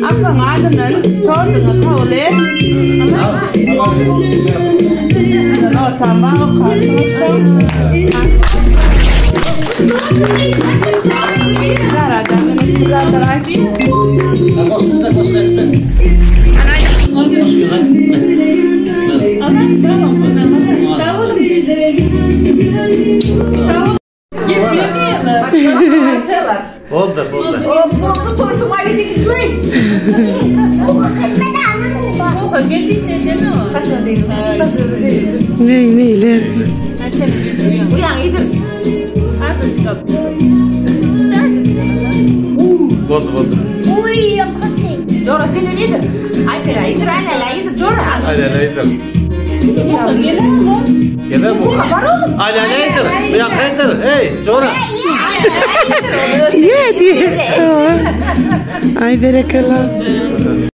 Akylyň adyndan tortuňy kabul et. Ortam bar okarsyňyz soň. Boldy, boldy. Boldy toý tumaýly dikişli. Saçyny degdim, saçyny degdim. Neý neýler. Bu ýaňy iýdir. Boldy, boldy. Jora sen hem iýdir. Aýpera iýdir, Aýläle iýdir, Jora. Aýläle iýdir. Geler bu. Bar oğlum. Aýläle iýdir. Bu ýaka iýdir. Hey, Jora. Ye diýe. Ay berekella.